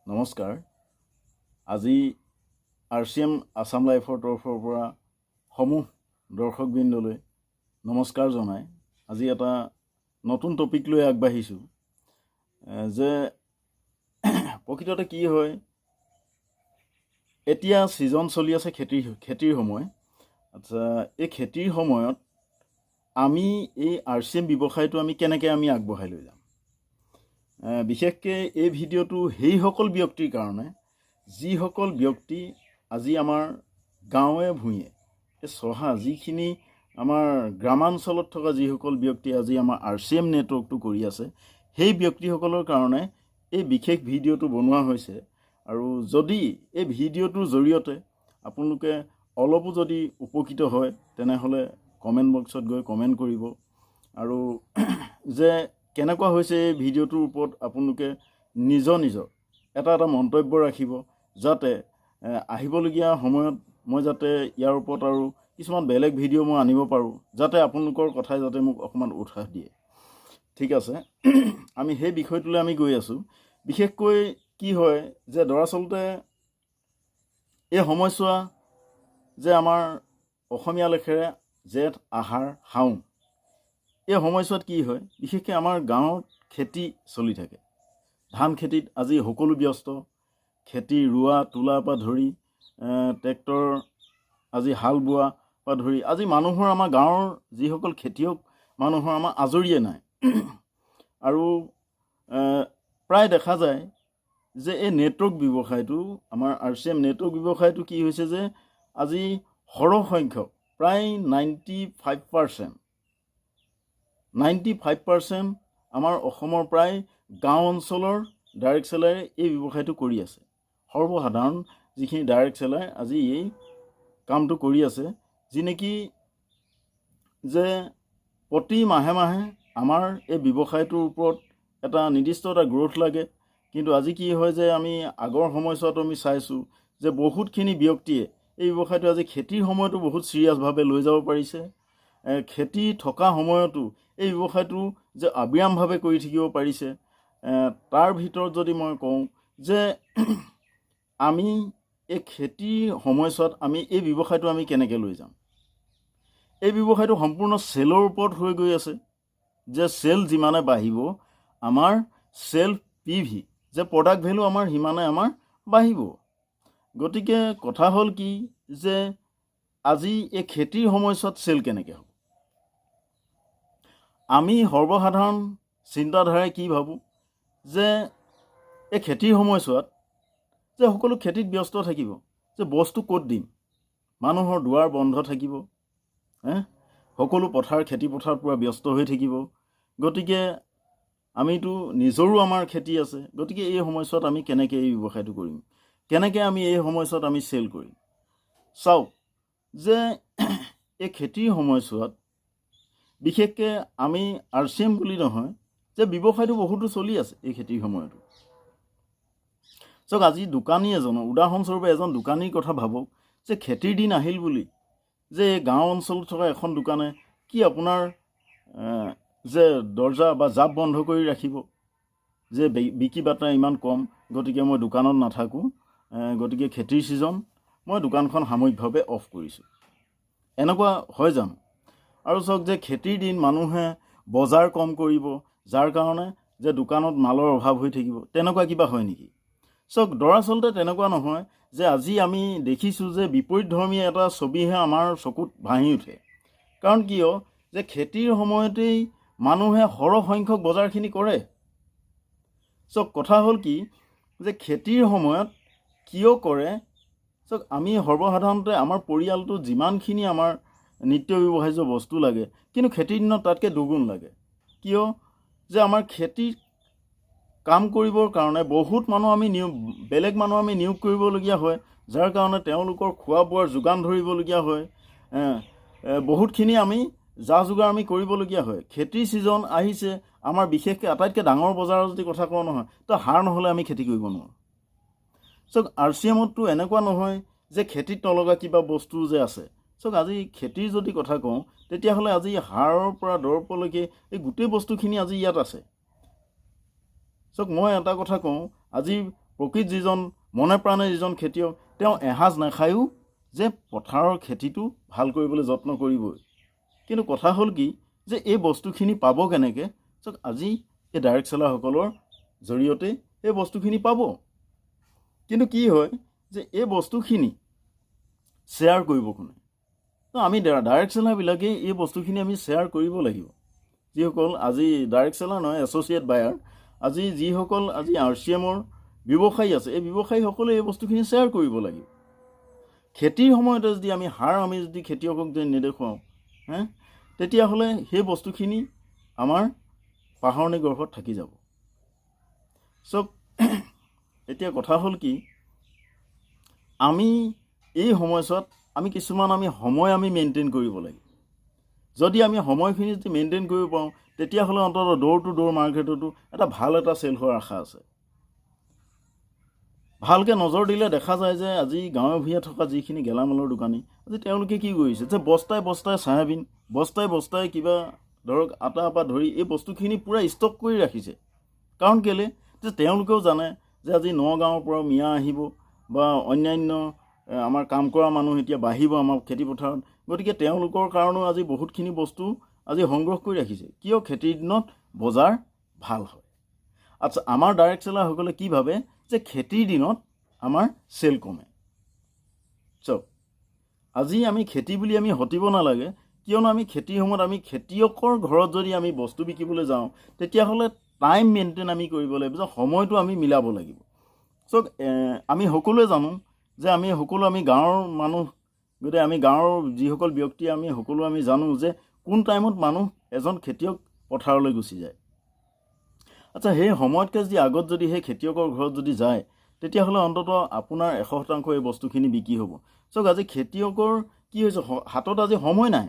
নমস্কাৰ। আজি R C M Assam লাইফৰ তৰফৰ পৰা সমূহ দৰ্শকবৃন্দলৈ নমস্কাৰ জনাই আজি এটা নতুন টপিক লৈ আগবাঢ়িছোঁ যে প্ৰকৃততে কি হয়, এতিয়া ছিজন চলি আছে খেতিৰ সময়। আচ্ছা, এই খেতিৰ সময়ত আমি এই আৰ চি এম ব্যৱসায়টো আমি কেনেকৈ আমি আগবঢ়াই লৈ যাম? বিশেষকৈ এই ভিডিঅ'টো সেইসকল ব্যক্তিৰ কাৰণে, যিসকল ব্যক্তি আজি আমাৰ গাঁৱে ভূঞে এই চহা যিখিনি আমাৰ গ্ৰামাঞ্চলত থকা যিসকল ব্যক্তি আজি আমাৰ আৰ চি এম নেটৱৰ্কটো কৰি আছে, সেই ব্যক্তিসকলৰ কাৰণে এই বিশেষ ভিডিঅ'টো বনোৱা হৈছে। আৰু যদি এই ভিডিঅ'টোৰ জৰিয়তে আপোনালোকে অলপো যদি উপকৃত হয়, তেনেহ'লে কমেণ্ট বক্সত গৈ কমেণ্ট কৰিব আৰু যে কেনেকুৱা হৈছে এই ভিডিঅ'টোৰ ওপৰত আপোনালোকে নিজৰ নিজৰ এটা এটা মন্তব্য ৰাখিব, যাতে আহিবলগীয়া সময়ত মই যাতে ইয়াৰ ওপৰত আৰু কিছুমান বেলেগ ভিডিঅ' মই আনিব পাৰোঁ, যাতে আপোনালোকৰ কথাই যাতে মোক অকণমান উৎসাহ দিয়ে। ঠিক আছে, আমি সেই বিষয়টোলৈ আমি গৈ আছোঁ। বিশেষকৈ কি হয় যে দৰাচলতে এই সময়ছোৱা যে আমাৰ অসমীয়া লেখেৰে জেঠ, আহাৰ, শাওণ, এই সময়ছোৱাত কি হয়, বিশেষকৈ আমাৰ গাঁৱত খেতি চলি থাকে। ধান খেতিত আজি সকলো ব্যস্ত। খেতি ৰোৱা তোলাৰ পৰা ধৰি, ট্ৰেক্টৰ আজি হাল বোৱা পৰা ধৰি আজি মানুহৰ, আমাৰ গাঁৱৰ যিসকল খেতিয়ক মানুহৰ আমাৰ আজৰিয়ে নাই। আৰু প্ৰায় দেখা যায় যে এই নেটৱৰ্ক ব্যৱসায়টো, আমাৰ আৰ চি এম নেটৱৰ্ক ব্যৱসায়টো কি হৈছে যে আজি সৰহ সংখ্যক প্ৰায় 95%, 95% আমাৰ অসমৰ প্ৰায় গাঁও অঞ্চলৰ ডাইৰেক্ট চেলাৰে এই ব্যৱসায়টো কৰি আছে। সৰ্বসাধাৰণ যিখিনি ডাইৰেক্ট চেলাৰ আজি এই কামটো কৰি আছে, যি নেকি যে প্ৰতি মাহে মাহে আমাৰ এই ব্যৱসায়টোৰ ওপৰত এটা নিৰ্দিষ্ট এটা গ্ৰ'থ লাগে। কিন্তু আজি কি হয় যে আমি আগৰ সময়ছোৱাতো আমি চাইছোঁ যে বহুতখিনি ব্যক্তিয়ে এই ব্যৱসায়টো আজি খেতিৰ সময়তো বহুত ছিৰিয়াছভাৱে লৈ যাব পাৰিছে। খেতি থকা সময়তো এই ব্যৱসায়টো যে অবিৰামভাৱে কৰি থাকিব পাৰিছে। তাৰ ভিতৰত যদি মই কওঁ যে আমি এই খেতিৰ সময়ছোৱাত আমি এই ব্যৱসায়টো আমি কেনেকৈ লৈ যাম, এই ব্যৱসায়টো সম্পূৰ্ণ চেলৰ ওপৰত হৈ গৈ আছে যে চেল যিমানে বাঢ়িব, আমাৰ চেল্ফ পি ভি যে প্ৰডাক্ট ভেলু আমাৰ সিমানে আমাৰ বাঢ়িব। গতিকে কথা হ'ল কি যে আজি এই খেতিৰ সময়ছোৱাত চেল কেনেকৈ হ'ব? আমি সৰ্বসাধাৰণ চিন্তাধাৰাই কি ভাবোঁ যে এই খেতিৰ সময়ছোৱাত যে সকলো খেতিত ব্যস্ত থাকিব, যে বস্তু ক'ত দিম, মানুহৰ দুৱাৰ বন্ধ থাকিব হে, সকলো পথাৰ খেতি পথাৰত পূৰা ব্যস্ত হৈ থাকিব। গতিকে আমিতো নিজৰো আমাৰ খেতি আছে, গতিকে এই সময়ছোৱাত আমি কেনেকৈ এই ব্যৱসায়টো কৰিম, কেনেকৈ আমি এই সময়ছোৱাত আমি চেল কৰিম? চাওক যে এই খেতিৰ সময়ছোৱাত বিশেষকৈ আমি আৰ চি এম বুলি নহয় যে ব্যৱসায়টো বহুতো চলি আছে এই খেতিৰ সময়তো। চাওক, আজি দোকানী এজনৰ, উদাহৰণস্বৰূপে এজন দোকানীৰ কথা ভাবক যে খেতিৰ দিন আহিল বুলি যে এই গাঁও অঞ্চলত থকা এখন দোকানে কি আপোনাৰ যে দৰ্জা বা জাপ বন্ধ কৰি ৰাখিব যে বিক্ৰী বাৰ্তা ইমান কম, গতিকে মই দোকানত নাথাকোঁ, গতিকে খেতিৰ ছিজন, মই দোকানখন সাময়িকভাৱে অফ কৰিছোঁ, এনেকুৱা হয় জানো? আৰু চাওক যে খেতিৰ দিন, মানুহে বজাৰ কম কৰিব, যাৰ কাৰণে যে দোকানত মালৰ অভাৱ হৈ থাকিব, তেনেকুৱা কিবা হয় নেকি? চাওক, দৰাচলতে তেনেকুৱা নহয় যে আজি আমি দেখিছোঁ যে বিপৰীতধৰ্মী এটা ছবিহে আমাৰ চকুত ভাঁহি উঠে। কাৰণ কিয় যে খেতিৰ সময়তেই মানুহে সৰহ সংখ্যক বজাৰখিনি কৰে। চাওক, কথা হ'ল কি যে খেতিৰ সময়ত কিয় কৰে? চাওক, আমি সৰ্বসাধাৰণতে আমাৰ পৰিয়ালটো যিমানখিনি আমাৰ নিত্য ব্যৱহাৰ্য বস্তু লাগে, কিন্তু খেতিৰ দিনত তাতকৈ দুগুণ লাগে। কিয় যে আমাৰ খেতিৰ কাম কৰিবৰ কাৰণে বহুত মানুহ আমি নিয়োগ, বেলেগ মানুহ আমি নিয়োগ কৰিবলগীয়া হয়, যাৰ কাৰণে তেওঁলোকৰ খোৱা বোৱাৰ যোগান ধৰিবলগীয়া হয়। বহুতখিনি আমি যা যোগাৰ আমি কৰিবলগীয়া হয়। খেতিৰ ছিজন আহিছে, আমাৰ বিশেষকৈ আটাইতকৈ ডাঙৰ বজাৰৰ যদি কথা কওঁ নহয়, তো সাৰ নহ'লে আমি খেতি কৰিব নোৱাৰোঁ। চাওক, আৰ চি এমততো এনেকুৱা নহয় যে খেতিত নলগা কিবা বস্তু যে আছে। চাওক, আজি খেতিৰ যদি কথা কওঁ, তেতিয়াহ'লে আজি সাৰৰ পৰা দৰৱলৈকে এই গোটেই বস্তুখিনি আজি ইয়াত আছে। চাওক, মই এটা কথা কওঁ, আজি প্ৰকৃত যিজন মনে প্ৰাণে যিজন খেতিয়ক, তেওঁ এসাঁজ নাখায়ো যে পথাৰৰ খেতিটো ভাল কৰিবলৈ যত্ন কৰিবই। কিন্তু কথা হ'ল কি যে এই বস্তুখিনি পাব কেনেকৈ? চাওক, আজি এই ডাইৰেক্ট চেলাৰসকলৰ জৰিয়তে এই বস্তুখিনি পাব। কিন্তু কি হয় যে এই বস্তুখিনি শ্বেয়াৰ কৰিব কোনে? তো আমি ডাইৰেক্ট চেলাৰবিলাকেই এই বস্তুখিনি আমি শ্বেয়াৰ কৰিব লাগিব। যিসকল আজি ডাইৰেক্ট চেলাৰ নহয়, এছ'চিয়েট বায়াৰ, আজি যিসকল আজি আৰচিএমৰ ব্যৱসায়ী আছে, এই ব্যৱসায়ীসকলে এই বস্তুখিনি শ্বেয়াৰ কৰিব লাগিব। খেতিৰ সময়তে যদি আমি সাৰ আমি যদি খেতিয়কক যদি নেদেখুৱাওঁ হে, তেতিয়াহ'লে সেই বস্তুখিনি আমাৰ পাহৰণি গৰ্ভত থাকি যাব। চাওক, এতিয়া কথা হ'ল কি, আমি এই সময়ছোৱাত আমি কিছুমান আমি সময় আমি মেইনটেইন কৰিব লাগিব। যদি আমি সময়খিনি যদি মেইনটেইন কৰিব পাৰোঁ, তেতিয়াহ'লে অন্ততঃ ড'ৰ টু ড'ৰ মাৰ্কেটতো এটা ভাল এটা চেল হোৱাৰ আশা আছে। ভালকৈ নজৰ দিলে দেখা যায় যে আজি গাঁৱে ভূঞে থকা যিখিনি গেলামালৰ দোকানী, আজি তেওঁলোকে কি কৰিছে যে বস্তাই বস্তাই চয়াবিন, বস্তাই বস্তাই কিবা ধৰক আটা পৰা ধৰি এই বস্তুখিনি পূৰা ষ্টক কৰি ৰাখিছে। কাৰণ কেলৈ যে তেওঁলোকেও জানে যে আজি নগাঁৱৰ পৰা মিয়া আহিব বা অন্যান্য আমাৰ কাম কৰা মানুহ এতিয়া বাঢ়িব আমাৰ খেতিপথাৰত। গতিকে তেওঁলোকৰ কাৰণেও আজি বহুতখিনি বস্তু আজি সংগ্ৰহ কৰি ৰাখিছে। কিয়? খেতিৰ দিনত বজাৰ ভাল হয়। আচ্ছা, আমাৰ ডাইৰেক্ট চেলাৰসকলে কি ভাবে যে খেতিৰ দিনত আমাৰ চেল কমে। চাওক, আজি আমি খেতি বুলি আমি হতিব নালাগে। কিয়নো আমি খেতিৰ সময়ত আমি খেতিয়কৰ ঘৰত যদি আমি বস্তু বিকিবলৈ যাওঁ, তেতিয়াহ'লে টাইম মেইনটেইন আমি কৰিব লাগিব, যে সময়টো আমি মিলাব লাগিব। চাওক, আমি সকলোৱে জানো যে আমি সকলো আমি গাঁৱৰ মানুহ, গতিকে আমি গাঁৱৰ যিসকল ব্যক্তি, আমি সকলো আমি জানো যে কোন টাইমত মানুহ এজন খেতিয়ক পথাৰলৈ গুচি যায়। আচ্ছা, সেই সময়তকৈ যদি আগত যদি সেই খেতিয়কৰ ঘৰত যদি যায়, তেতিয়াহ'লে অন্ততঃ আপোনাৰ 100% এই বস্তুখিনি বিক্ৰী হ'ব। চাওক, আজি খেতিয়কৰ কি হৈছে, হাতত আজি সময় নাই।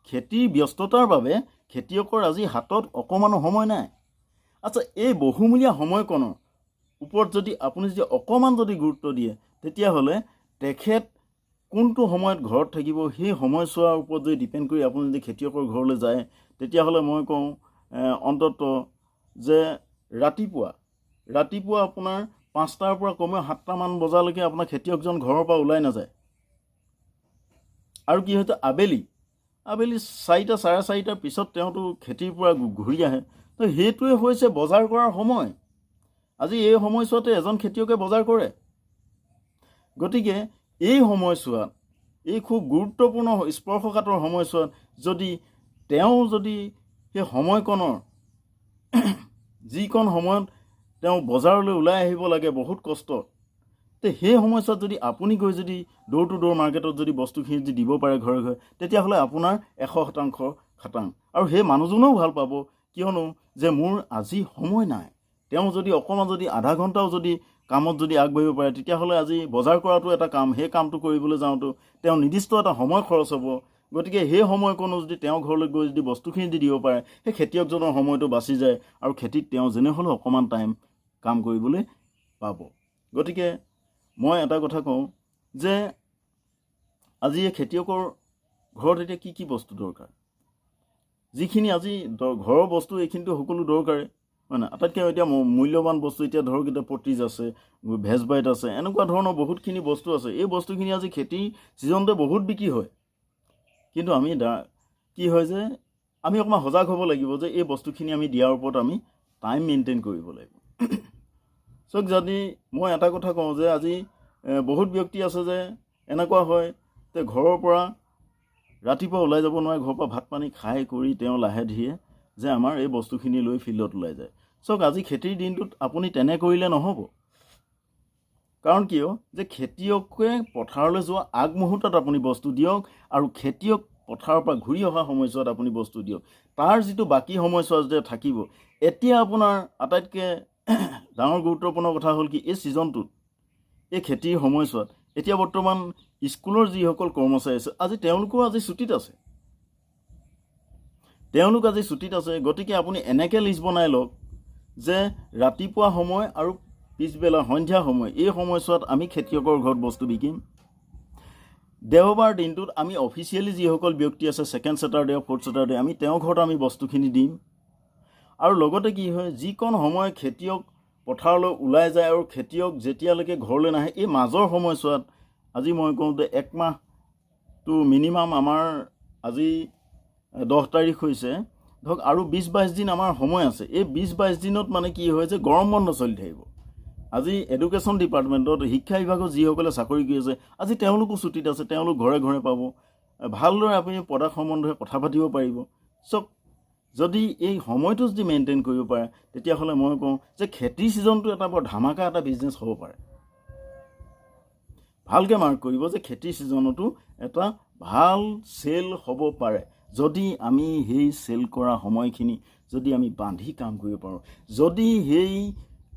খেতিৰ ব্যস্ততাৰ বাবে খেতিয়কৰ আজি হাতত অকণমানো সময় নাই। আচ্ছা, এই বহুমূলীয়া সময়কণৰ ওপৰত যদি আপুনি যদি অকণমান যদি গুৰুত্ব দিয়ে, তেতিয়াহ'লে তেখেত কোনটো সময়ত ঘৰত থাকিব, সেই সময়ছোৱাৰ ওপৰত যদি ডিপেণ্ড কৰি আপুনি যদি খেতিয়কৰ ঘৰলৈ যায়, তেতিয়াহ'লে মই কওঁ অন্ততঃ যে ৰাতিপুৱা ৰাতিপুৱা আপোনাৰ 5টাৰ পৰা কমেও 7টামান বজালৈকে আপোনাৰ খেতিয়কজন ঘৰৰ পৰা ওলাই নাযায়। আৰু কি হৈছে, আবেলি আবেলি 4টা, 4:30ৰ পিছত তেওঁতো খেতিৰ পৰা ঘূৰি আহে। তো সেইটোৱে হৈছে বজাৰ কৰাৰ সময়। আজি এই সময়ছোৱাতে এজন খেতিয়কে বজাৰ কৰে। গতিকে এই সময়ছোৱাত, এই খুব গুৰুত্বপূৰ্ণ স্পৰ্শকাতৰ সময়ছোৱাত যদি তেওঁ যদি সেই সময়কণৰ, যিকণ সময়ত তেওঁ বজাৰলৈ ওলাই আহিব লাগে বহুত কষ্ট, তে সেই সময়ছোৱাত যদি আপুনি গৈ যদি ড'ৰ টু ড'ৰ মাৰ্কেটত যদি বস্তুখিনি যদি দিব পাৰে ঘৰে ঘৰে, তেতিয়াহ'লে আপোনাৰ 100% খাটাং। আৰু সেই মানুহজনেও ভাল পাব। কিয়নো যে মোৰ আজি সময় নাই, তেওঁ যদি অকণমান যদি আধা ঘণ্টাও যদি কামত যদি আগবাঢ়িব পাৰে, তেতিয়াহ'লে আজি বজাৰ কৰাটো এটা কাম। সেই কামটো কৰিবলৈ যাওঁতেও তেওঁ নিৰ্দিষ্ট এটা সময় খৰচ হ'ব। গতিকে সেই সময়কণো যদি তেওঁ ঘৰলৈ গৈ যদি বস্তুখিনি দি দিব পাৰে, সেই খেতিয়কজনৰ সময়টো বাচি যায় আৰু খেতিত তেওঁ যেনে হ'লেও অকণমান টাইম কাম কৰিবলৈ পাব। গতিকে মই এটা কথা কওঁ যে আজি এই খেতিয়কৰ ঘৰত এতিয়া কি কি বস্তু দৰকাৰ, যিখিনি আজি ঘৰৰ বস্তু, এইখিনিতো সকলো দৰকাৰে, হয় নাই? আটাইতকৈ এতিয়া মূল্যৱান বস্তু এতিয়া ধৰক এতিয়া পটিজ আছে, ভেজবাইট আছে, এনেকুৱা ধৰণৰ বহুতখিনি বস্তু আছে। এই বস্তুখিনি আজি খেতিৰ ছিজনতে বহুত বিক্ৰী হয়। কিন্তু আমি কি হয় যে আমি অকণমান সজাগ হ'ব লাগিব যে এই বস্তুখিনি আমি দিয়াৰ ওপৰত আমি টাইম মেইনটেইন কৰিব লাগিব। চাওক, যদি মই এটা কথা কওঁ যে আজি বহুত ব্যক্তি আছে যে এনেকুৱা হয় যে ঘৰৰ পৰা ৰাতিপুৱা ওলাই যাব নোৱাৰে, ঘৰৰ পৰা ভাত পানী খাই কৰি তেওঁ লাহে ধীৰে যে আমাৰ এই বস্তুখিনি লৈ ফিল্ডত ওলাই যায়। চাওক, আজি খেতিৰ দিনটোত আপুনি তেনে কৰিলে নহ'ব। কাৰণ কিয় যে খেতিয়কে পথাৰলৈ যোৱা আগমুহূৰ্তত আপুনি বস্তু দিয়ক আৰু খেতিয়ক পথাৰৰ পৰা ঘূৰি অহা সময়ছোৱাত আপুনি বস্তু দিয়ক। তাৰ যিটো বাকী সময়ছোৱা যে থাকিব, এতিয়া আপোনাৰ আটাইতকৈ ডাঙৰ গুৰুত্বপূৰ্ণ কথা হ'ল কি, এই ছিজনটোত, এই খেতিৰ সময়ছোৱাত এতিয়া বৰ্তমান স্কুলৰ যিসকল কৰ্মচাৰী আছে, আজি তেওঁলোকেও আজি ছুটীত আছে। তেওঁলোক আজি ছুটীত আছে। গতিকে আপুনি এনেকৈ লিষ্ট বনাই লওক যে ৰাতিপুৱা সময় আৰু পিছবেলা সন্ধিয়া সময়, এই সময়ছোৱাত আমি খেতিয়কৰ ঘৰত বস্তু বিকিম। দেওবাৰ দিনটোত আমি অফিচিয়েলি যিসকল ব্যক্তি আছে, ছেকেণ্ড ছেটাৰডে, ফ'ৰ্থ ছেটাৰডে, আমি তেওঁৰ ঘৰত আমি বস্তুখিনি দিম। আৰু লগতে কি হয়, যিকণ সময় খেতিয়ক পথাৰলৈ ওলাই যায় আৰু খেতিয়ক যেতিয়ালৈকে ঘৰলৈ নাহে, এই মাজৰ সময়ছোৱাত আজি মই কওঁ যে একমাহটো মিনিমাম আমাৰ আজি 10 তাৰিখ হৈছে, ধৰক আৰু 20-22 দিন আমাৰ সময় আছে। এই 20-22 দিনত মানে কি হয় যে গৰম বন্ধ চলি থাকিব। আজি এডুকেশ্যন ডিপাৰ্টমেণ্টত, শিক্ষা বিভাগত যিসকলে চাকৰি কৰি আছে, আজি তেওঁলোকো ছুটীত আছে। তেওঁলোক ঘৰে ঘৰে পাব, ভালদৰে আপুনি প্ৰডাক্ট সম্বন্ধে কথা পাতিব পাৰিব। চব যদি এই সময়টো যদি মেইনটেইন কৰিব পাৰে, তেতিয়াহ'লে মই কওঁ যে খেতিৰ ছিজনটো এটা বৰ ধামাকা এটা বিজনেছ হ'ব পাৰে। ভালকৈ মাৰ্ক কৰিব যে খেতিৰ ছিজনতো এটা ভাল চেল হ'ব পাৰে, যদি আমি সেই চেল কৰা সময়খিনি যদি আমি বান্ধি কাম কৰিব পাৰোঁ, যদি সেই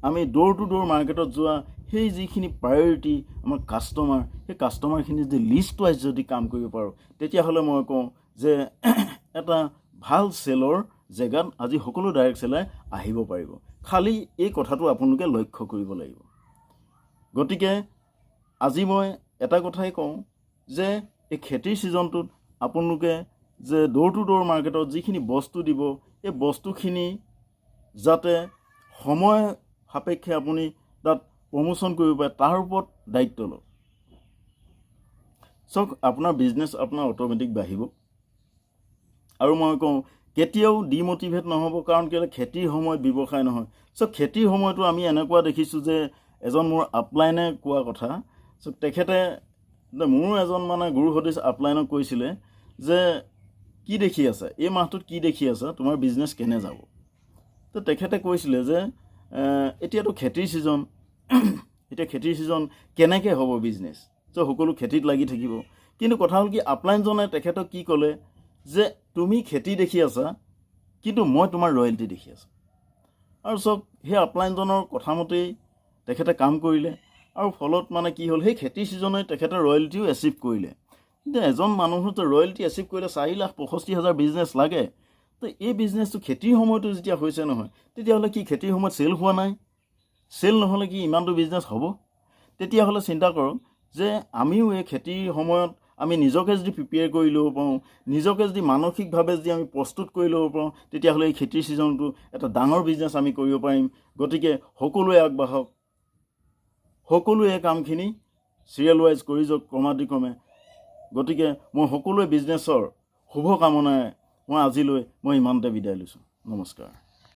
আমি ড'ৰ টু ড'ৰ মাৰ্কেটত যোৱা সেই যিখিনি প্ৰায়ৰিটি আমাৰ কাষ্টমাৰ, সেই কাষ্টমাৰখিনি যদি লিষ্ট ৱাইজ যদি কাম কৰিব পাৰোঁ, তেতিয়াহ'লে মই কওঁ যে এটা ভাল চেলৰ জেগাত আজি সকলো ডাইৰেক্ট চেলাৰ আহিব পাৰিব। খালি এই কথাটো আপোনালোকে লক্ষ্য কৰিব লাগিব। গতিকে আজি মই এটা কথাই কওঁ যে এই খেতিৰ ছিজনটোত আপোনালোকে যে ড'ৰ টু ড'ৰ মাৰ্কেটত যিখিনি বস্তু দিব, এই বস্তুখিনি যাতে সময় সাপেক্ষে আপুনি তাত প্ৰমোশ্যন কৰিব পাৰে, তাৰ ওপৰত দায়িত্ব লওক। চাওক, আপোনাৰ বিজনেছ আপোনাৰ অট'মেটিক বাঢ়িব। আৰু মই কওঁ, কেতিয়াও ডিম'টিভেট নহ'ব। কাৰণ কেলৈ? খেতিৰ সময়ত ব্যৱসায় নহয়। চ' খেতিৰ সময়তো আমি এনেকুৱা দেখিছোঁ যে এজন মোৰ আপলাইনে কোৱা কথা, চ' তেখেতে মোৰো এজন মানে গুৰু সদৃশ আপলাইনক কৈছিলে যে কি দেখি আছা, এই মাহটোত কি দেখি আছা, তোমাৰ বিজনেছ কেনে যাব? তো তেখেতে কৈছিলে যে এতিয়াতো খেতিৰ ছিজন, এতিয়া খেতিৰ ছিজন, কেনেকৈ হ'ব বিজনেছ? চ' সকলো খেতিত লাগি থাকিব। কিন্তু কথা হ'ল কি, আপলাইনজনে তেখেতক কি ক'লে যে তুমি খেতি দেখি আছা, কিন্তু মই তোমাৰ ৰয়েলটি দেখি আছোঁ। আৰু চব সেই আপলাইনজনৰ কথা মতেই তেখেতে কাম কৰিলে আৰু ফলত মানে কি হ'ল, সেই খেতিৰ ছিজনে তেখেতে ৰয়েলটিও এচিভ কৰিলে। কিন্তু এজন মানুহৰ ৰয়েলটি এচিভ কৰিলে 4,65,000 বিজনেছ লাগে। তো এই বিজনেছটো খেতিৰ সময়তো যেতিয়া হৈছে নহয়, তেতিয়াহ'লে কি খেতিৰ সময়ত চেল হোৱা নাই? চেল নহ'লে কি ইমানটো বিজনেছ হ'ব? তেতিয়াহ'লে চিন্তা কৰক যে আমিও এই খেতিৰ সময়ত আমি নিজকে যদি প্ৰিপেয়াৰ কৰি ল'ব পাৰোঁ, নিজকে যদি মানসিকভাৱে যদি আমি প্ৰস্তুত কৰি ল'ব পাৰোঁ, তেতিয়াহ'লে এই খেতিৰ ছিজনটো এটা ডাঙৰ বিজনেছ আমি কৰিব পাৰিম। গতিকে সকলোৱে আগবাঢ়ক, সকলোৱে এই কামখিনি চিৰিয়েল ৱাইজ কৰি যাওক ক্ৰমাদিক্ৰমে। গতিকে মই সকলোৱে বিজনেছৰ শুভ কামনাৰে মই আজিলৈ মই ইমানতে বিদায় লৈছোঁ। নমস্কাৰ।